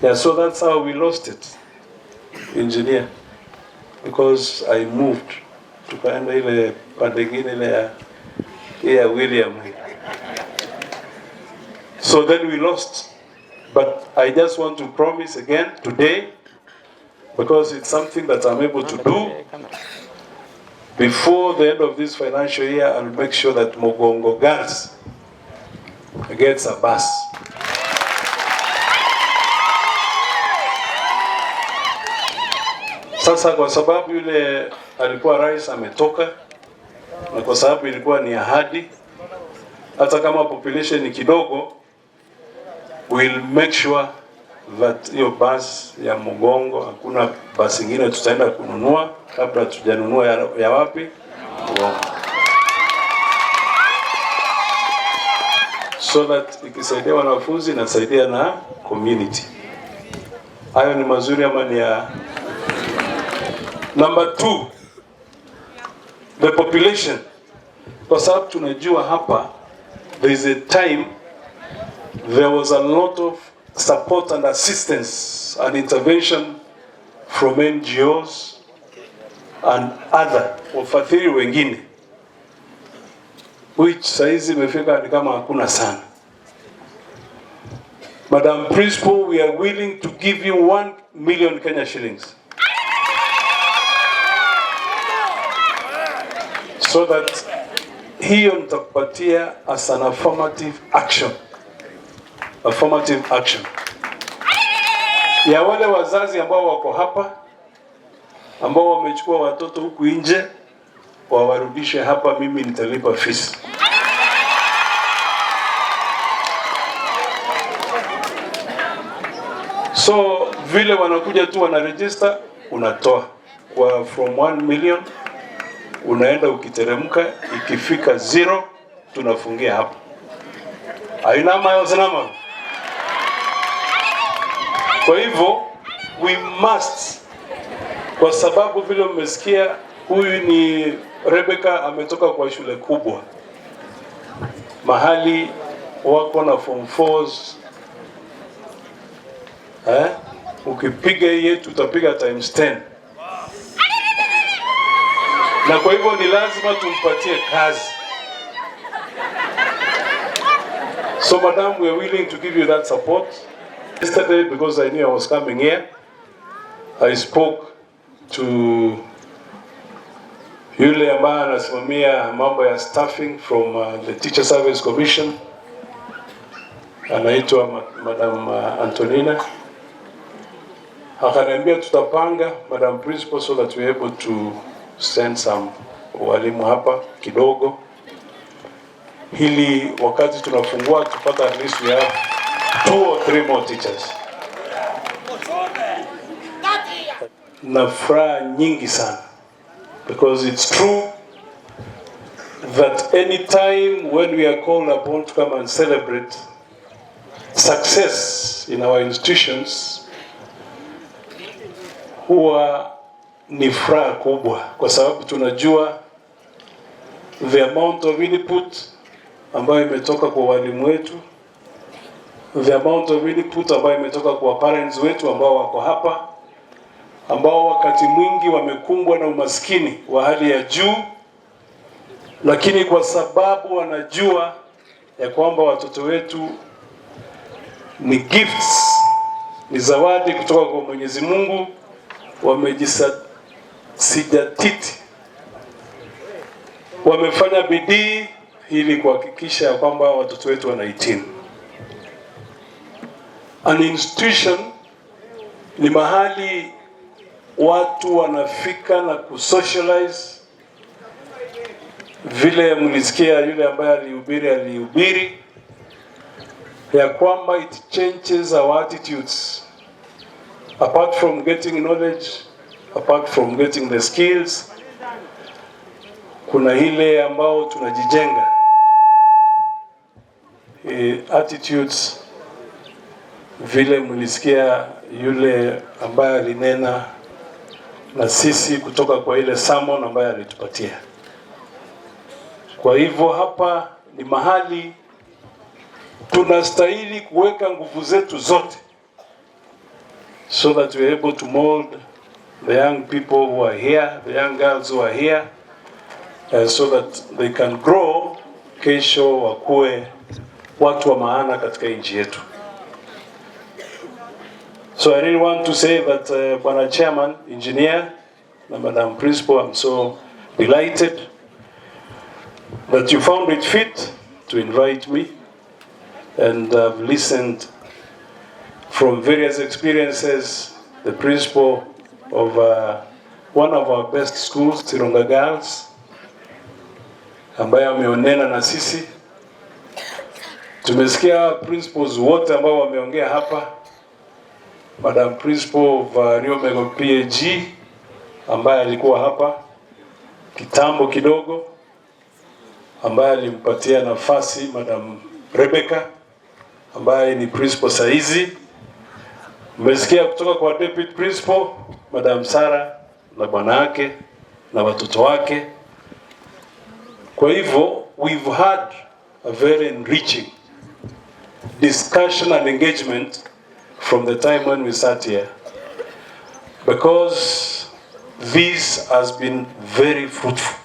Yeah, so that's how we lost it, engineer, because I moved, tukaenda ile pande ingine ile ya William. So then we lost. But I just want to promise again today, because it's something that I'm able to do. Before the end of this financial year, I'll make sure that Mugongo Girls gets a bus. Sasa kwa sababu yule alikuwa rais ametoka, na kwa sababu ilikuwa ni ahadi, hata kama population ni kidogo, we'll make sure that hiyo bus ya Mugongo, hakuna basi ingine tutaenda kununua kabla tujanunua ya wapi Mugongo, so that ikisaidia wanafunzi inasaidia na community. Hayo ni mazuri ama ni ya? Number two, the population, kwa sababu tunajua hapa there is a time there was a lot of support and assistance and intervention from NGOs and other wafadhili wengine, which saizi imefika ni kama hakuna sana. Madam Principal, we are willing to give you 1 million Kenya shillings so that hiyo nitakupatia as an affirmative action, affirmative action ya wale wazazi ambao wako hapa ambao wamechukua watoto huku nje wawarudishe hapa, mimi nitalipa fees. So vile wanakuja tu wana register, unatoa kwa from 1 million unaenda ukiteremka, ikifika zero tunafungia hapo. Ainama yosinama. Kwa hivyo we must, kwa sababu vile mmesikia, huyu ni Rebecca ametoka kwa shule kubwa mahali wako na form 4s, eh? Ukipiga hii yetu utapiga times 10, na kwa hivyo ni lazima tumpatie kazi. So madam, we are willing to give you that support. Yesterday, because I knew I was coming here, I spoke to yule ambaye anasimamia mambo ya staffing from the Teacher Service Commission, anaitwa Madam Antonina. Akaniambia tutapanga, Madam Principal, so that we are able to send some walimu hapa kidogo, ili wakati tunafungua tupata at least we have 2 or 3 more teachers. Na furaha nyingi sana because it's true that any time when we are called upon to come and celebrate success in our institutions huwa ni furaha kubwa, kwa sababu tunajua the amount of input ambayo imetoka kwa walimu wetu, the amount of input ambayo imetoka kwa parents wetu ambao wako hapa, ambao wakati mwingi wamekumbwa na umaskini wa hali ya juu, lakini kwa sababu wanajua ya kwamba watoto wetu ni gifts, ni zawadi kutoka kwa Mwenyezi Mungu, wamejisijatiti, wamefanya bidii ili kuhakikisha ya kwamba watoto wetu wanahitimu. An institution ni mahali watu wanafika na kusocialize. Vile mlisikia yule ambaye alihubiri ya kwamba it changes our attitudes, apart from getting knowledge, apart from getting the skills, kuna ile ambao tunajijenga attitudes. Vile mlisikia yule ambaye alinena na sisi kutoka kwa ile sermon ambayo alitupatia. Kwa hivyo hapa ni mahali tunastahili kuweka nguvu zetu zote so that we are able to mold the young people who are here, the young girls who are here, so that they can grow, kesho wakuwe watu wa maana katika nchi yetu. So I really want to say that Bwana Chairman, Engineer, na Madam Principal, I'm so delighted that you found it fit to invite me, and I've listened from various experiences, the principal of one of our best schools, Sironga Girls, ambaye ameonena na sisi. Tumesikia principals wote ambao wameongea hapa, Madam Principal of Rio PAG ambaye alikuwa hapa kitambo kidogo, ambaye alimpatia nafasi Madam Rebecca ambaye ni principal saizi. Mmesikia kutoka kwa deputy principal Madam Sara na bwana wake na watoto wake. Kwa hivyo we've had a very enriching discussion and engagement from the time when we sat here, because this has been very fruitful.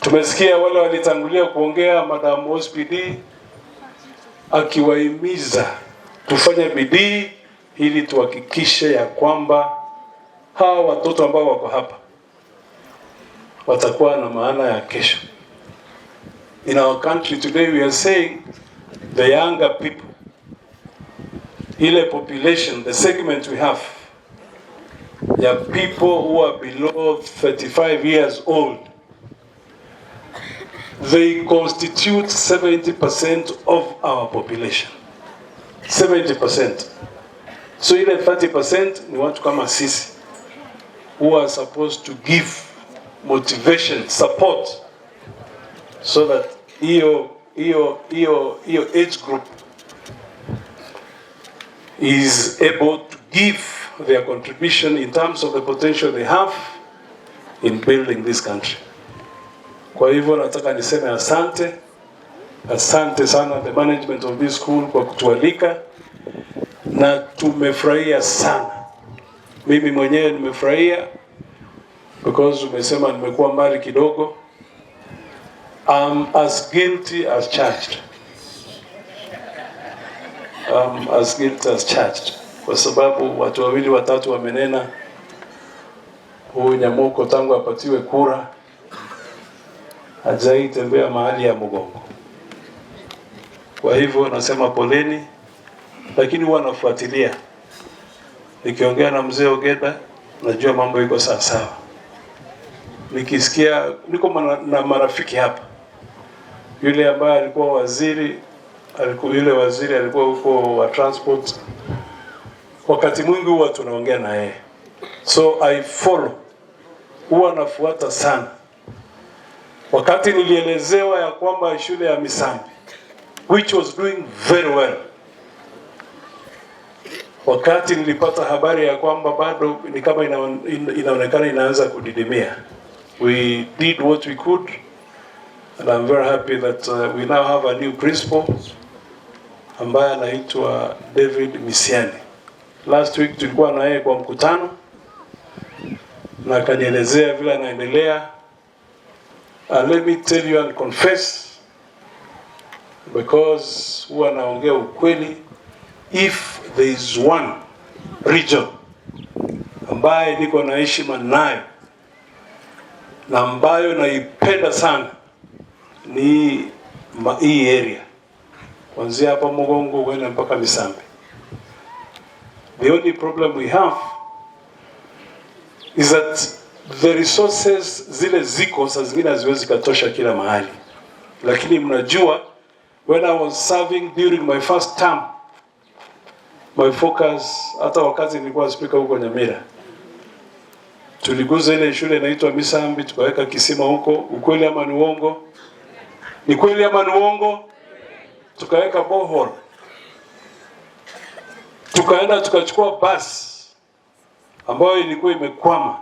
Tumesikia wale walitangulia kuongea, Madam OSPD akiwahimiza tufanye bidii ili tuhakikishe ya kwamba hawa watoto ambao wako hapa watakuwa na maana ya kesho. In our country today we are saying the younger people, ile population, the segment we have, ya people who are below 35 years old, they constitute 70% of our population. 70%. So ile 30% ni watu kama sisi who are supposed to give motivation, support, so that hiyo age group is able to give their contribution in terms of the potential they have in building this country. Kwa hivyo nataka niseme asante, asante sana the management of this school kwa kutualika, na tumefurahia sana. Mimi mwenyewe nimefurahia because umesema nimekuwa mbali kidogo. I'm as guilty as charged. I'm as guilty as charged, kwa sababu watu wawili watatu wamenena huyu Nyamoko tangu apatiwe kura hajai tembea mahali ya Mugongo. Kwa hivyo nasema poleni, lakini huwa nafuatilia. Nikiongea na mzee Ogeda najua mambo iko sawa sawa. Nikisikia niko na marafiki hapa, yule ambaye alikuwa waziri alikuwa, yule waziri alikuwa huko wa transport, wakati mwingi huwa tunaongea na yeye, so I follow, huwa nafuata sana. Wakati nilielezewa ya kwamba shule ya Misambi, which was doing very well, wakati nilipata habari ya kwamba bado ni kama inaonekana inaanza kudidimia, we did what we could, and I'm very happy that we now have a new principal ambaye anaitwa David Misiani. Last week tulikuwa na yeye kwa mkutano na akanielezea vile anaendelea. Let me tell you and confess, because huwa naongea ukweli, if there is one region ambaye niko na heshima nayo na ambayo naipenda sana ni hii area kuanzia hapa Mugongo kwenda mpaka Misambi. The only problem we have is that the resources zile ziko saa zingine haziwezi katosha kila mahali, lakini mnajua, when I was serving during my first term, my focus, hata wakati nilikuwa speaker huko Nyamira, tuliguza ile shule inaitwa Misambi, tukaweka kisima huko. Ukweli ama ni uongo? Ni kweli ama ni uongo? Tukaweka borehole, tukaenda tukachukua basi ambayo ilikuwa imekwama,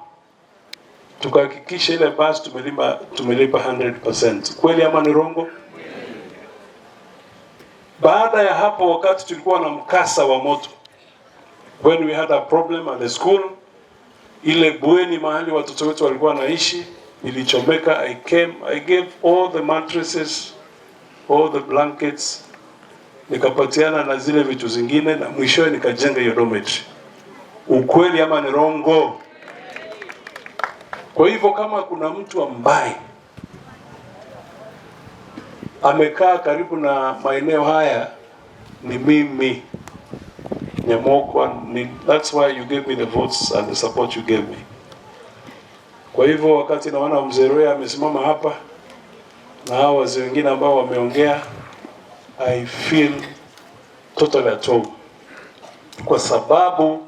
tukahakikisha ile basi tumelipa 100%. Kweli ama ni rongo? Baada ya hapo, wakati tulikuwa na mkasa wa moto When we had a problem at the school, ile bweni mahali watoto wetu walikuwa wanaishi ilichomeka. I came, I gave all the mattresses, all the blankets, nikapatiana na zile vitu zingine, na mwishowe nikajenga hiyo dormitory. Ukweli ama ni rongo? Kwa hivyo kama kuna mtu ambaye amekaa karibu na maeneo haya ni mimi Nyamoko, that's why you gave me the votes and the support you gave me. Kwa hivyo wakati naona mzee Roy amesimama hapa na hao wazee wengine ambao wameongea, I feel totally at home, kwa sababu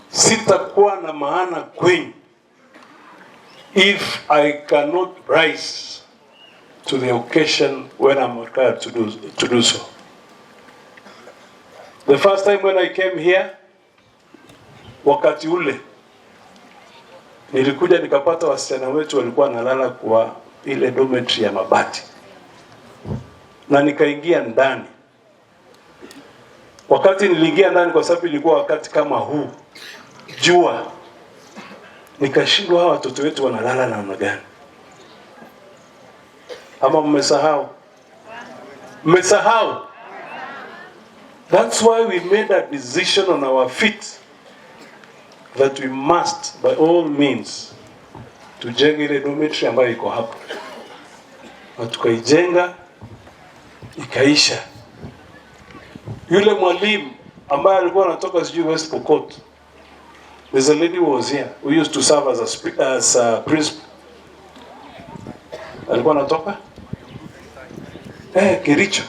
sitakuwa na maana kwenyu if I cannot rise to the occasion when I'm required to do so. The first time when I came here, wakati ule nilikuja nikapata wasichana wetu walikuwa wanalala kwa ile dormitory ya mabati, na nikaingia ndani. Wakati niliingia ndani, kwa sababu ilikuwa wakati kama huu, jua, nikashindwa hawa watoto wetu wanalala namna gani? Ama mmesahau? Mmesahau? That's why we made a decision on our feet that we must by all means tujenge ile dormitory ambayo iko hapo, na tukaijenga ikaisha. Yule mwalimu ambaye alikuwa anatoka sijui West Pokot, there's a lady who was here who used to serve as a principal. Alikuwa anatoka Kericho,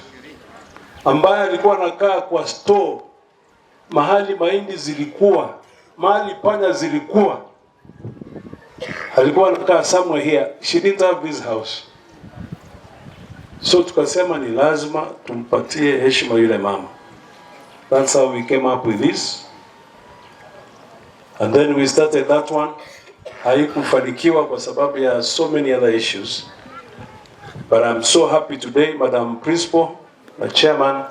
ambaye alikuwa anakaa kwa store mahali mahindi zilikuwa, mahali panya zilikuwa. Alikuwa anakaa somewhere here. She didn't have this house. So tukasema ni lazima tumpatie heshima yule mama. That's how we came up with this. And then we started that one. Haikufanikiwa kwa sababu ya so many other issues. But I'm so happy today, Madam Principal, na chairman,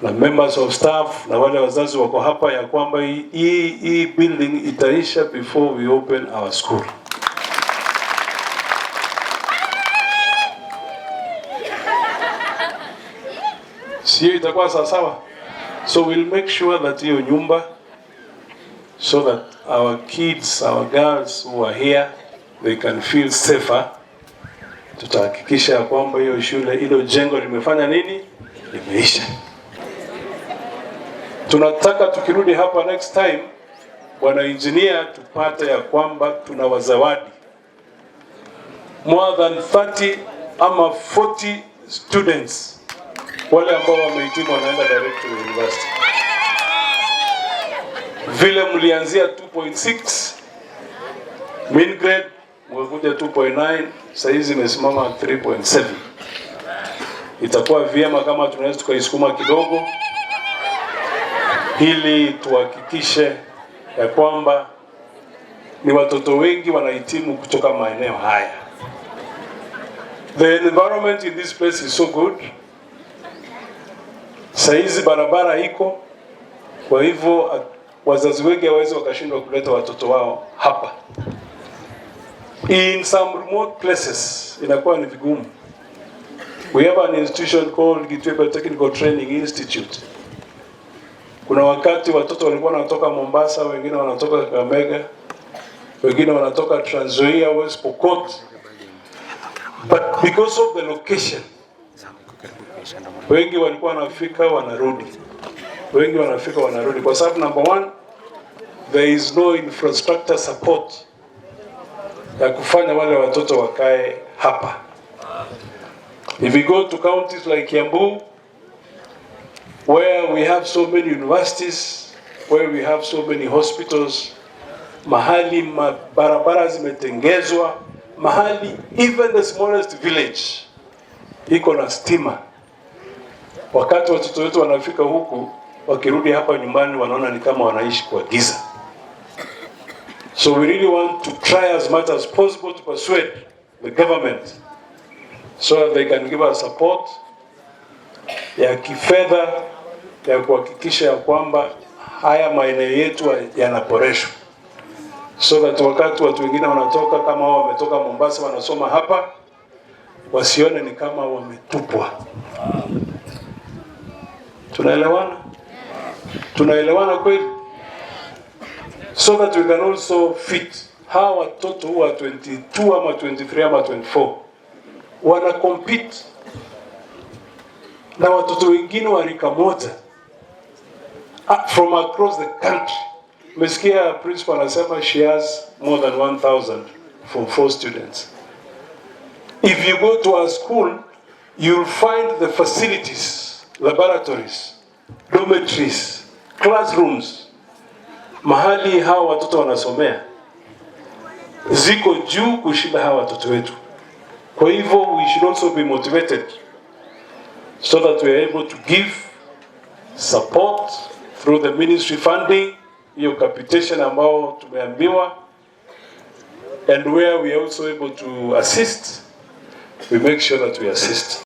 na members of staff, na wale wazazi wako hapa, ya kwamba hii building itaisha before we open our school. Sio itakuwa sawa sawa? So we'll make sure that hiyo nyumba, so that our kids, our girls who are here, they can feel safer. Tutahakikisha ya kwamba hiyo shule, hilo jengo limefanya nini? Limeisha. Tunataka tukirudi hapa next time, bwana engineer, tupate ya kwamba tuna wazawadi more than 30 ama 40 students wale ambao wamehitimu wanaenda direct to the university. Vile mlianzia 2.6 mean grade, mmekuja 2.9, sasa hizi imesimama 3.7. Itakuwa vyema kama tunaweza tukaisukuma kidogo ili tuhakikishe ya kwamba ni watoto wengi wanahitimu kutoka maeneo haya. The environment in this place is so good. Saizi barabara iko, kwa hivyo wazazi wengi hawawezi wakashindwa kuleta watoto wao hapa. In some remote places inakuwa ni vigumu. We have an institution called Gitweba Technical Training Institute. Kuna wakati watoto walikuwa wanatoka Mombasa, wengine wanatoka Kakamega, wengine wanatoka Trans Nzoia, West Pokot. But because of the location, wengi walikuwa wanafika wanarudi, wengi wanafika wanarudi, kwa sababu number one, there is no infrastructure support ya kufanya wale watoto wakae hapa. If we go to counties like Kiambu, where we have so many universities, where we have so many hospitals, mahali barabara zimetengezwa, mahali even the smallest village iko na stima. Wakati watoto wetu wanafika huku, wakirudi hapa nyumbani wanaona ni kama wanaishi kwa giza. So we really want to try as much as possible to persuade the government so that they can give us support ya kifedha ya kuhakikisha ya kwamba Haya maeneo yetu yanaboreshwa so that wakati watu wengine wanatoka kama wao wametoka Mombasa wanasoma hapa, wasione ni kama wametupwa. Tunaelewana? Tunaelewana kweli? So that we can also fit hawa watoto huwa 22 ama 23 ama 24 wana compete na watoto wengine wa rika moja from across the country. Umesikia principal anasema she has more than 1000 form 4 students. If you go to our school, you'll find the facilities, laboratories, dormitories, classrooms, mahali hawa watoto wanasomea ziko juu kushinda hawa watoto wetu. Kwa hivyo we should also be motivated so that we are able to give support through the ministry funding, hiyo capitation ambao tumeambiwa, and where we are also able to assist, we make sure that we assist.